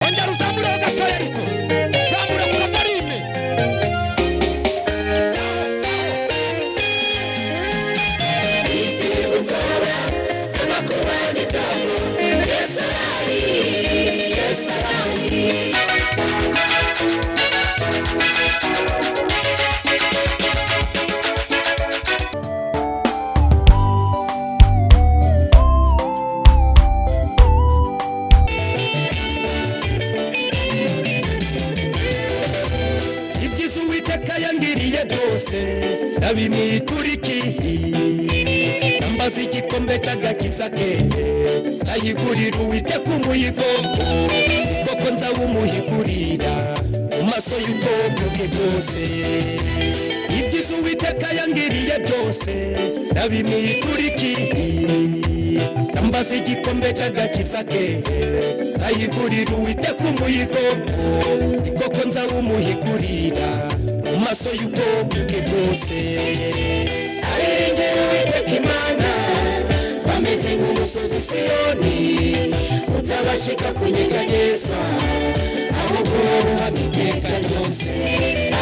Ongera uzamureho gatoya, ariko zamura ku kavarime. Ibyiza Uwiteka yangiriye byose ndabimwituriki, nambaza igikombe cy'agakiza ke, ndayigurira Uwiteka umuhigo, koko nzawumuhigurira mu maso y'ubwoko bwe bwose. Ibyiza Uwiteka yangiriye byose ndabimwituriki, nambaza igikombe cy'agakiza ke, ndayigurira Uwiteka umuhigo, koko nzawumuhigurira mu maso y'ubwoko bwe bwose. Abiringira Uwiteka Imana bameze nk'umusozi Siyoni utabashika kunyeganyezwa, ahubwo uhamya iteka ryose.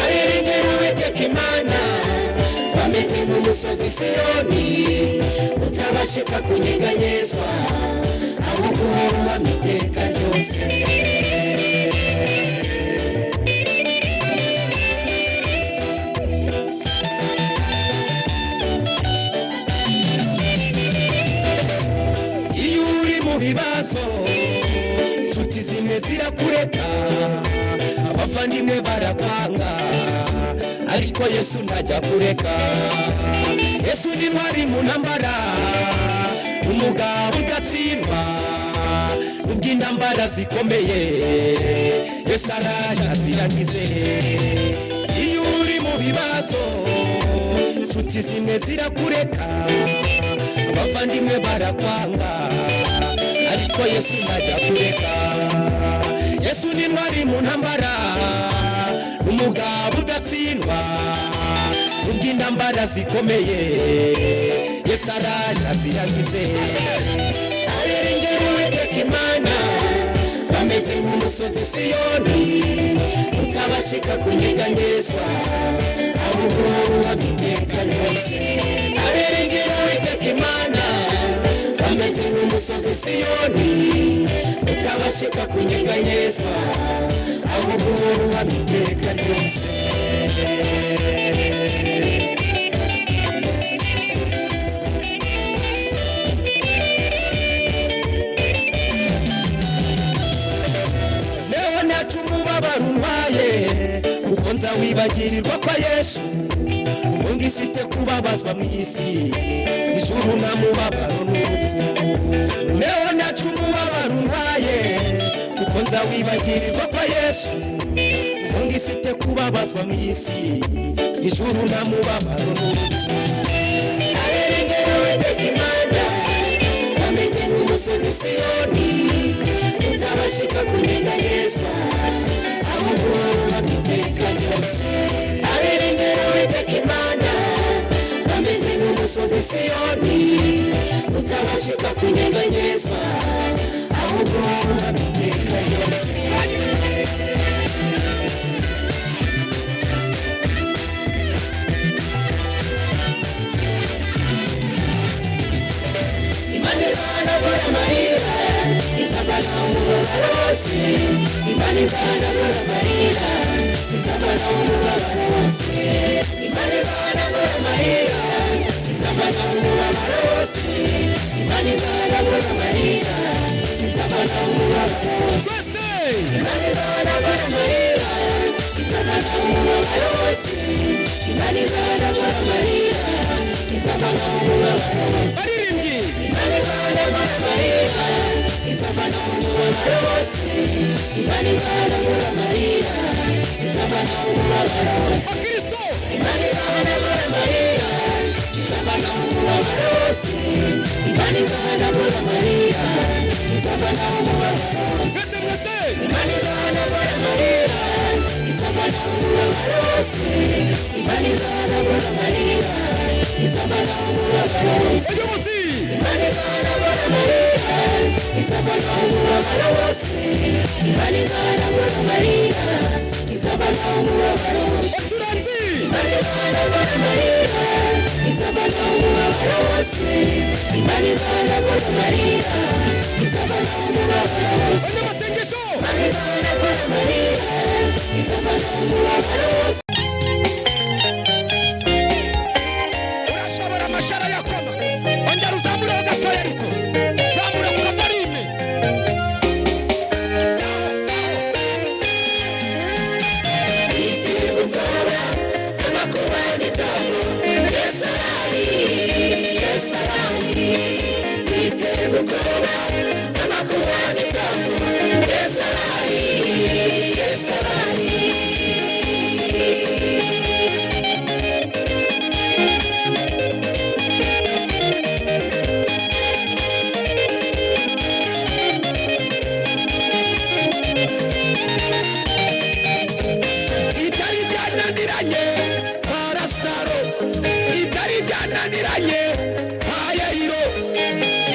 Abiringira Uwiteka Imana bameze nk'umusozi Siyoni utabashika kunyeganyezwa, ahubwo uhamya iteka ryose. Iyo uri mu bibazo, inshuti zimwe zirakureka, abavandimwe barakwanga, ariko Yesu ntajya kureka. Yesu ni ntwari mu ntambara, ni umugabo udatsindwa, nubwo intambara zikomeye, Yesu araje azirangize. Iyo uri mu bibazo, inshuti zimwe zirakureka, abavandimwe barakwanga, ariko Yesu ntajya kureka. Yesu ni ntwari mu ntambara, ni umugabo udatsindwa, nubwo intambara zikomeye, Yesu araje azirangize. Abiringira Uwiteka Imana bameze nk'umusozi Siyoni utabashika kunyeganyezwa, ahubwo uhamya iteka ryose. Abiringira Uwiteka Imana bameze nk'umusozi Siyoni utabashika kunyeganyezwa, ahubwo uhamya iteka ryose. Neho ntacu umubabaro untwaye, kuko nzawibagirirwa kwa Yesu. Ubu ngifite kubabazwa mu isi, ijuru nta mubabaro n'urupfu. Neho ntacu umubabaro untwaye, kuko nzawibagirirwa kwa Yesu. Ubu ngifite kubabazwa mu isi, ijuru nta mubabaro n'urupfu. Abiringira Uwiteka Imana bameze nk'umusozi Siyoni utabashika kunyeganyezwa, ahubwo uhamya iteka ryose. Abiringira Uwiteka Imana bameze nk'umusozi Siyoni utabashika kunyeganyezwa, ahubwo uhamya iteka ryose. Imana izahanagura amarira, izavana umubabaro wose. Imana izahanagura amarira, izavana umubabaro wose. Imana izahanagura amarira, izavana umubabaro wose. Imana izahanagura amarira, izavana umubabaro wose. Twese! Imana izahanagura amarira, izavana umubabaro wose. Imana izahanagura amarira, izavana umubabaro wose. Baririmbyi! Imana izahanagura amarira, izavana umubabaro wose. Imana izahanagura amarira, izavana umubabaro wose. Bakristo! Imana izahanagura amarira, izavana umubabaro wose. Imana izahanagura amarira, izavana umubabaro wose. Mwese mwese! Imana izahanagura amarira, izavana umubabaro wose. Imana izahanagura amarira, izavana umubabaro wose. Bayobozi! Imana izahanagura amarira, izavana umubabaro wose. Imana izahanagura amarira, izavana umubabaro wose. Oturanzi. Imana izahanagura amarira, izavana umubabaro wose. Imana izahanagura amarira, izavana umubabaro wose. Abanyamasengesho. Imana izahanagura amarira, izavana umubabaro wose. Urashobora amashara yakoma. Ongera uzamureho gatoya ariko. Zamura ku kavarime. Witerwa ubwoba n'amakuba n'ibyago, Yesu arahari, Yesu arahari. Witerwa ubwoba n'amakuba n'ibyago, Yesu arahari, Yesu arahari. Ibyari byananiranye kwa Lazaro, ibyari byananiranye kwa Yairo,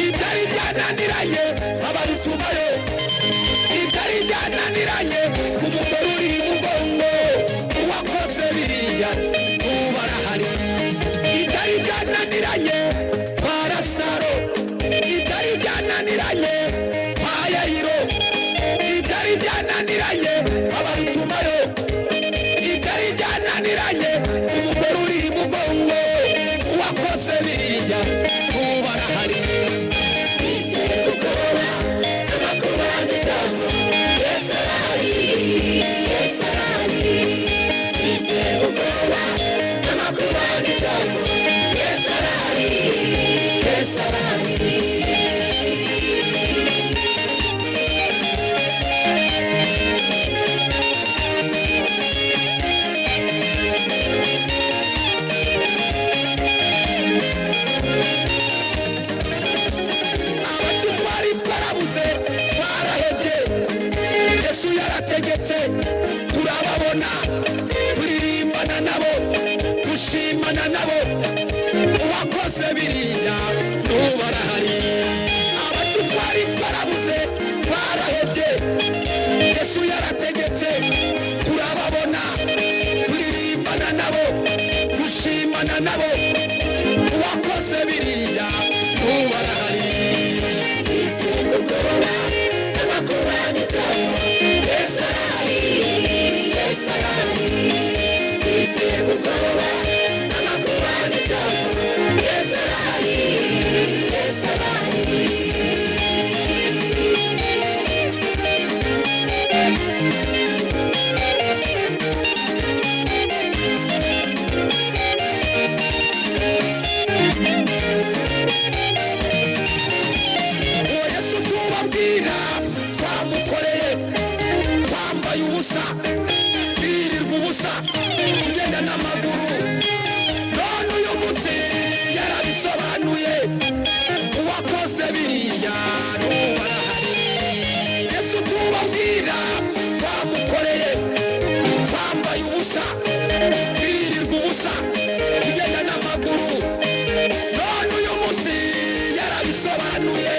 ibyari byananiranye abarutumayo, ibyari byananiranye ku mugore uri mugongo, uwakoze biriya ubu arahari. Ibyari byananiranye kwa Lazaro, ibyari byananiranye kwa Yairo, ibyari byananiranye abarutumayo, ibyari byananiranye umugore uri mugongo, uwakoze biriya ubu arahari. Witerwa ubwoba n'amakuba n'ibyago, Yesu arahari, Yesu arahari. Witerwa ubwoba n'amakuba n'ibyago, Yesu arahari, Yesu arahari. Abacu twari twarabuze twarahebye, Yesu yarategetse turababona, turirimbana nabo, dushimana nabo, uwakoze biriya n'ubu arahari. Abacu twari twarabuze twarahebye, Yesu yarategetse turababona, turirimbana nabo, dushimana nabo, uwakoze biriya n'ubu arahari. Witerwa ubwoba n'amakuba n'ibyago, Yesu arahari, Yesu arahari. Witerwa ubwoba n'amakuba n'ibyago, Yesu arahari, Yesu arahari. Uwo Yesu tubabwira twamukoreye, twambaye ubusa, twirirwa ubusa, tugenda n'amaguru, none uyu munsi yarabisobanuye, uwakoze biriya n'ubu arahari. Yesu tubabwira twamukoreye, twambaye ubusa, twirirwa ubusa, tugenda n'amaguru, none uyu munsi yarabisobanuye,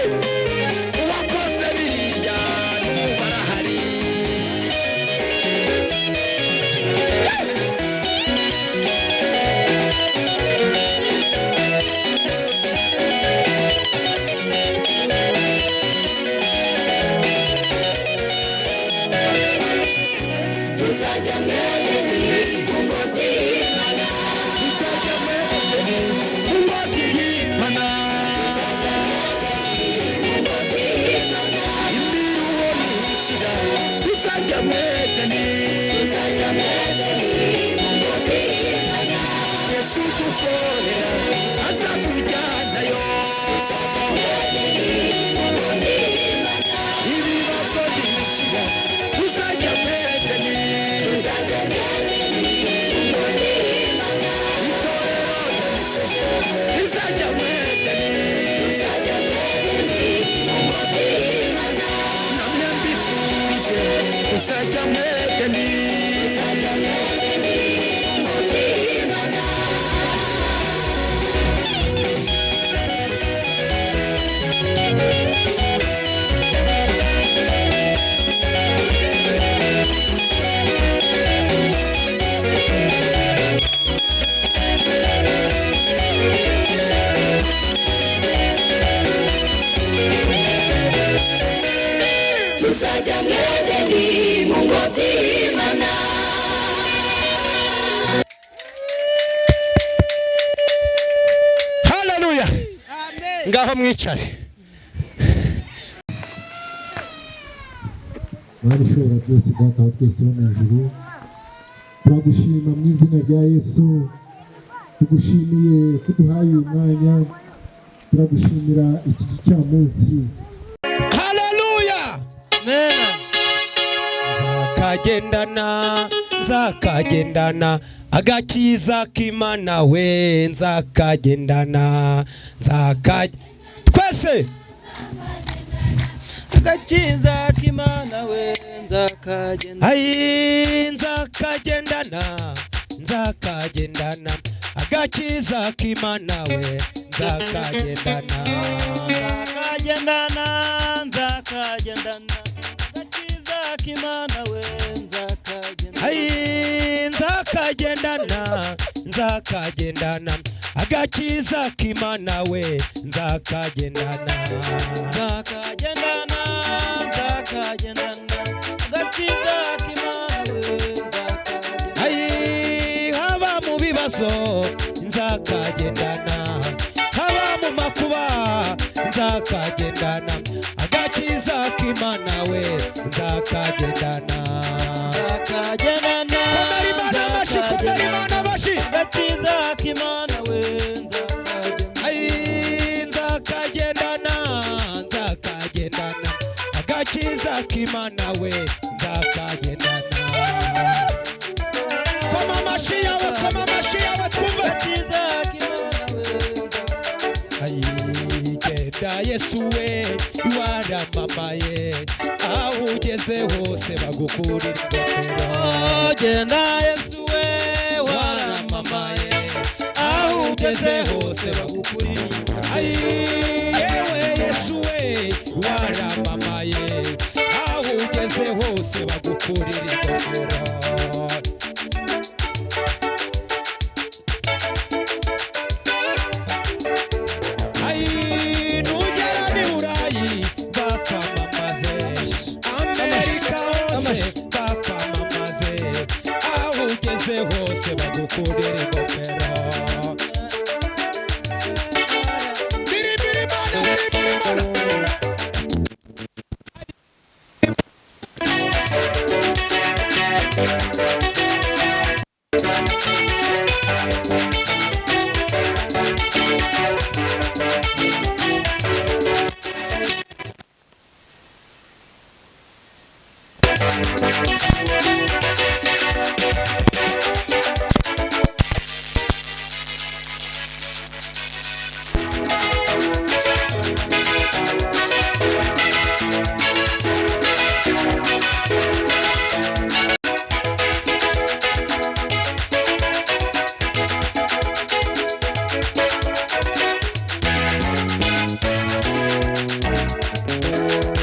uwakoze biriya n'ubu arahari. Tuzajya mwene mu ngobyi y'Imana, Tuzajya mwene mu ngobyi y'Imana, mu ngobyi y'Imana, imiruho nishira, tuzajya mwene, tuzajya mwene mu ngobyi y'Imana, Yesu dukorera azatujyanayo, mu ngobyi y'Imana, ibibazo bishira, tuzajya mwene, tuzajya mwene mu ngobyi y'Imana, itorero rizajya mwene, tuzajya mwene mu ngobyi y'Imana, namwe mbifurije kuzajya mwene. tuzajya mwene mu ngobyi y'Imana. Thank Edeni mu ngobyi y'Imana. Haleluya! Ngaho mwicare. Mana ishobora byose, Data wa twese wo mu ijuru, turagushima mu izina rya Yesu. Tugushimiye ko uduhaye uyu mwanya, turagushimira iki gicamunsi. Haleluya! Nzakagendana, nzakagendana agakiza k'Imana we, nzakagendana, nzaka twese. Agakiza k'Imana we, nzakagenda. Ayi, nzakagendana, nzakagendana agakiza k'Imana we, nzakagendana. Nzakagendana, nzakagendana agakiza k'Imana we, nzakagenda. Ayi, nzakagendana, nzakagendana agakiza k'Imana we, nzakagendana. Nzakagendana, nzakagendana agakiza k'Imana we, nzakagenda. Ayi, haba mu bibazo nzakagendana, haba mu makuba nzakagendana agakiza k'Imana we, nzakagendana. Nzakagendana. Komera Imana amashyi, komera Imana amashyi. Agakiza k'Imana we, nzakagenda. Ayi, nzakagendana, nzakagendana agakiza k'Imana we, nzakagendana. Koma amashyi yawe, koma amashyi yawe twumve. Agakiza k'Imana we, nzakagenda. Ayi, genda Yesu we, waramamaye, aho ugeze hose bagukurira ingofero. Genda Yesu we, Waramamaye, aho ugeze hose bagukurira. Ayi, yewe Yesu we, waramamaye, aho ugeze hose bagukurira ingofero. Ayi, nugera ni Burayi bakwamamaze, Amerika hose bakwamamaze, aho ugeze hose bagukurira ingofero. Biri biri mana, biri biri mana.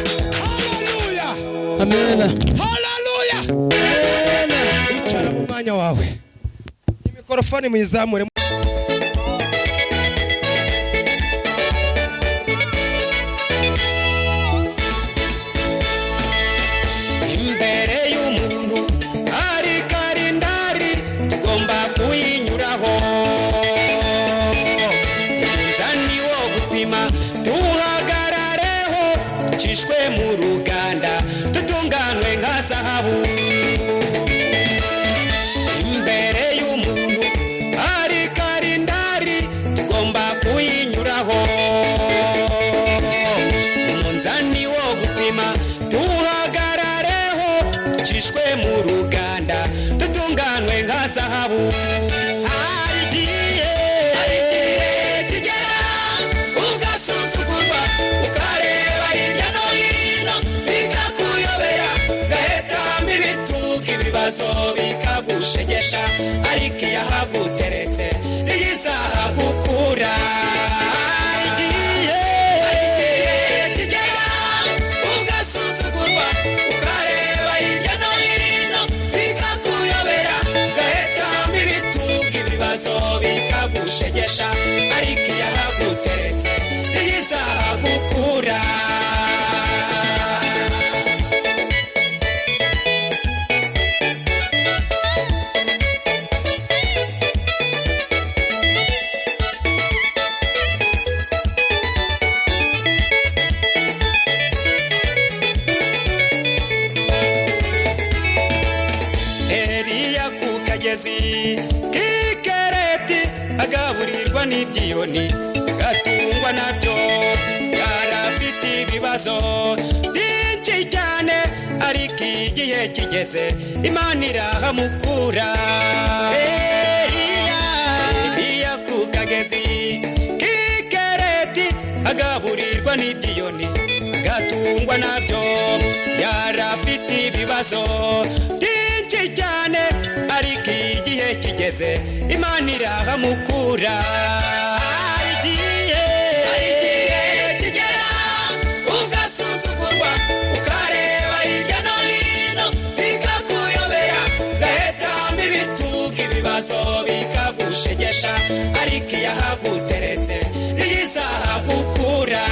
Haleluya! Amena. Haleluya! Icara mu mwanya wawe. Imikorofone muyizamure. Imbere y'umuntu hari karindari, tugomba kuyinyuraho. Umunzani wo gupima tuwuhagarareho, ducishwe mu ruganda, dutunganwe nka zahabu. Imbere y'umuntu hari karindari, tugomba kuyinyuraho. Umunzani wo gupima tuwuhagarareho, ducishwe mu ruganda, dutunganwe nka zahabu. Hari igihe, hari igihe kigera ugasuzugurwa, ukareba hirya no hino bikakuyobera, ugahitamo ibituka, ibibazo bikagushegesha, ariko iyo ahaguteretse ntiyizahagukura. Hari igihe, hari igihe kigera ugasuzugurwa, ukareba hirya no hino bikakuyobera, ugahitamo ibituka, ibibazo bikagushegesha, ariko iyo ahaguteretse ntiyizahagukura. kagezi k'ikereti agaburirwa n'ibyiyoni agatungwa nabyo. Yari afite ibibazo byinshi cyane, ariko igihe kigeze Imana irahamukura. Eliya, Eliya ku kagezi k'ikereti agaburirwa n'ibyiyoni agatungwa nabyo. Yari afite ibibazo byinshi cyane, ariko igihe kigeze Imana irahamukura. Hari igihe kigera ugasuzugurwa, ukareba hirya no hino bikakuyobera, ugahitamo ibitugu ibibazo bikagushegesha, ariko iyo ahaguteretse ntiyizahagukura.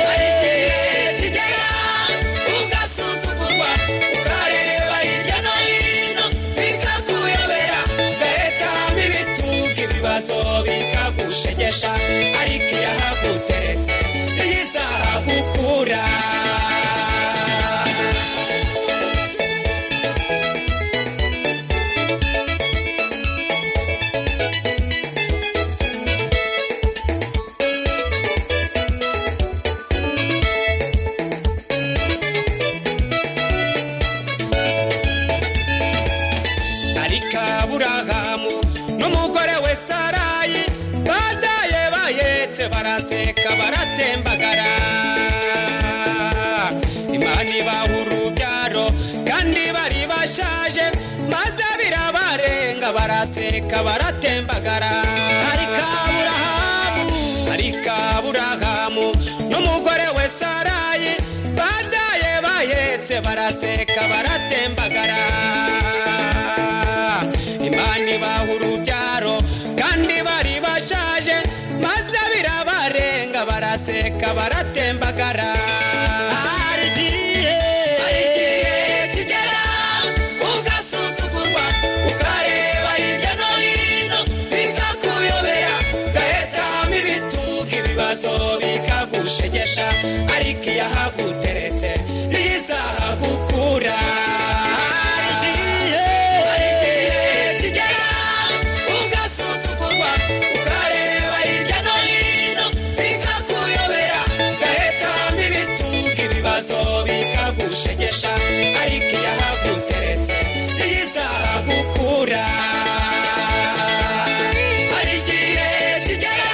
Hari igihe kigera ugasuzugurwa, ukareba hirya no hino bikakuyobera, ugahitamo ibitugu ibibazo bikagushegesha, ariko iyo ahaguteretse ntiyizahagukura. Ariko Aburahamu n'umugore we Sarayi badaye bahetse baraseka baratembagara. Imana ibaha urubyaro kandi bari bashaje, maze birabarenga baraseka baratembagara. Ariko Aburahamu n'umugore we Sarayi badaye bahetse baraseka baratembagara. Imana ibaha urubyaro kandi bari bashaje, maze birabarenga baraseka baratembagara. Hari igihe kigera ugasuzugurwa, ukareba hirya no hino bikakuyobera, ugahitamo ibitugu ibibazo bikagushegesha, ariko iyo ahaguteretse ntiyizahagukura. Hari igihe kigera ugasuzugurwa, ukareba hirya no hino bikakuyobera, ugahitamo ibitugu ibibazo bikagushegesha, ariko iyo ahaguteretse ntiyizahagukura. Hari igihe kigera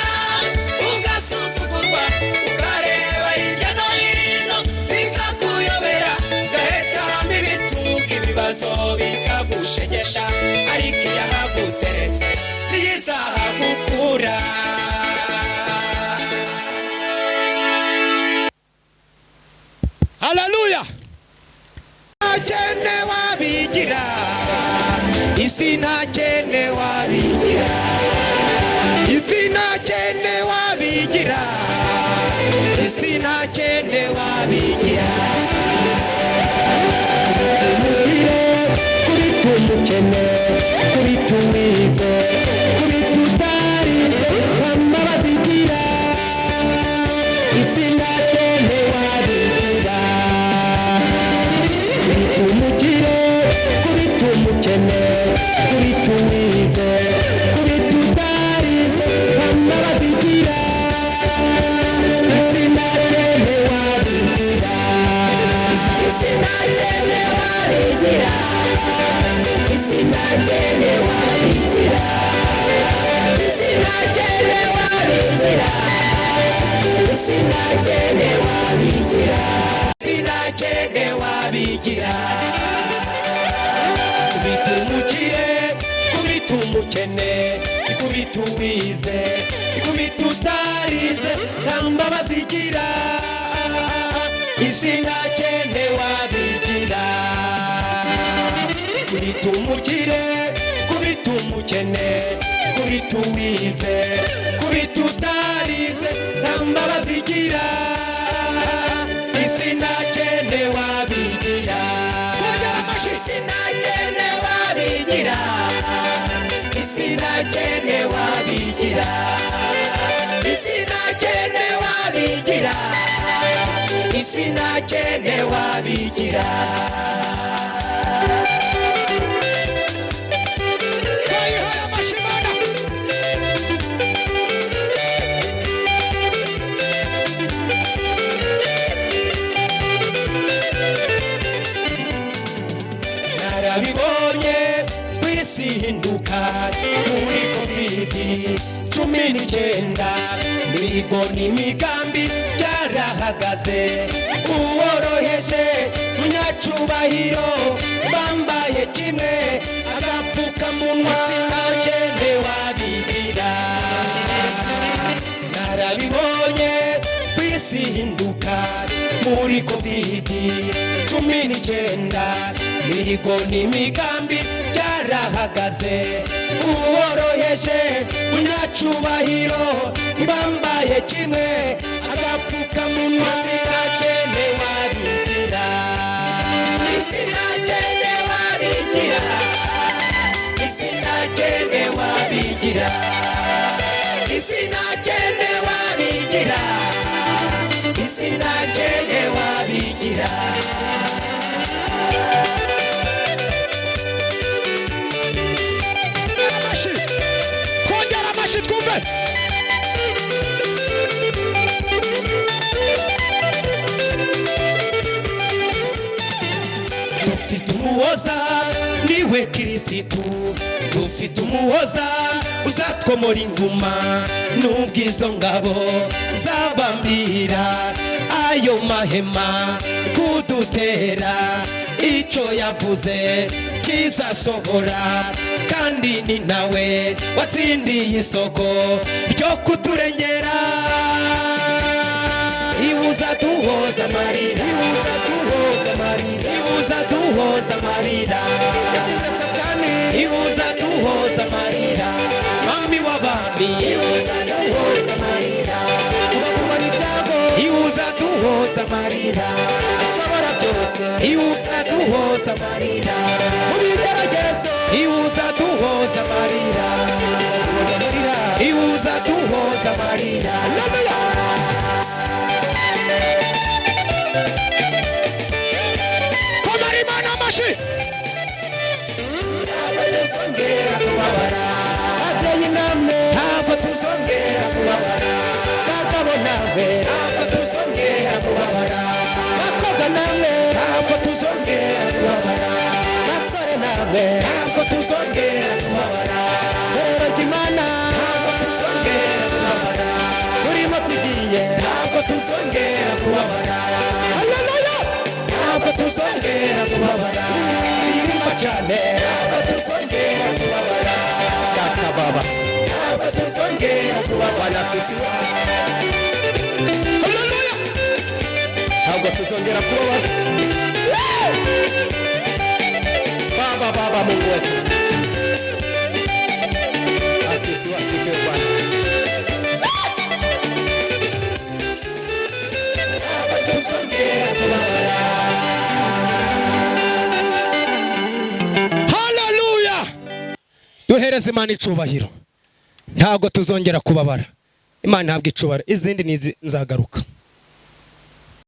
ugasuzugurwa, ukareba hirya no hino bikakuyobera, ugahitamo ibitugu ibibazo bikagushegesha, ariko iyo ahaguteretse ntiyizahagukura. Haleluya. Ntakene wabigira, isi ntakene wabigira, isi ntakene wabigira, isi ntakene wabigira. Umukire kuri tumukene, kuri tuwize, kuri tutarize, amabazigira isi ntakene wabigira. Kuri tumukire, kuri tumukene, kuri tuwize, kuri tutarize, amabazigira isi ntakene wabigira. Isi ntakene wabigira, isi ntakene wabigira, isi ntakene wabigira, isi ntakene wabigira, Isi ntakene wabigira. Kubita umukire, kubita umukene, ikubita uwize, ikubita utarize, nta mbabazi igira, isi ntakene wabigira. Kubita umukire, kubita umukene, kubita uwize, kubita utarize, nta mbabazi igira, isi ntakene wabigira. Isi ntakene wabigira, isi ntakene wabigira, isi ntakene wabigira, isi ntakene wabigira. Narabibonye ku isi hinduka muri COVID-19, mihigo n'imigambi byarahagaze. Uworoheje, munyacubahiro, bambaye kimwe agapfukamunwa. Sinakene wabigira. Narabibonye ku isi hinduka muri COVID-19, mihigo n'imigambi byarahagaze. Uworoheje, munyacubahiro, bambaye kimwe agapfukamunwa. Sinakene wabigira. Sinakene wabigira. Sinakene wabigira. Sinakene wabigira. Sinakene wabigira. Amashyi, twongera amashyi twumve. Dufite umuhoza, niwe Kirisitu. Dufite umuhoza uzatwomora inguma. N'ubw'izo ngabo zabambira ayo mahema kudutera, icyo yavuze kizasohora, kandi ni nawe watsindiye isoko ryo kuturengera. Ibuza duhoza amarira, ibuza duhoza amarira, ibuza duhoza amarira. Yatsinze Satani. Ibuza duhoza amarira, Mwami w'abami. Ibuza duhoza amarira, kuba kubona ibyago. Ibuza duhoza amarira, ashobora byose. Ibuza duhoza amarira mu bigeragezo. Ibuza duhoza amarira, duhoza amarira, ibuza duhoza amarira. Komera Imana amashyi. Ntabwo tuzongera kubabara, babyeyi namwe. Ntabwo tuzongera kubabara, bagabo namwe. Ntabwo tuzongera kubabara, bakobwa namwe. Ntabwo tuzongera kubabara, basore namwe. Ntabwo tuzongera kubabara, torero ry'Imana. Ntabwo tuzongera kubabara, turimo tugiye. Ntabwo tuzongera kubabara. Haleluya! Ntabwo tuzongera kubabara, turirimba cyane. Ntabwo tuzongera kubabara, data baba. Ntabwo tuzongera kubabara, sifiwa. Haleluya! Ntabwo tuzongera kubabara. Baba, Baba Mungu wetu asifiwe, asifiwe Bwana. Ntabwo tuzongera kubabara. Haleluya! Duhereze Imana icubahiro. Ntabwo tuzongera kubabara. Imana ihabwa icubahiro. Izindi ni izi nzagaruka.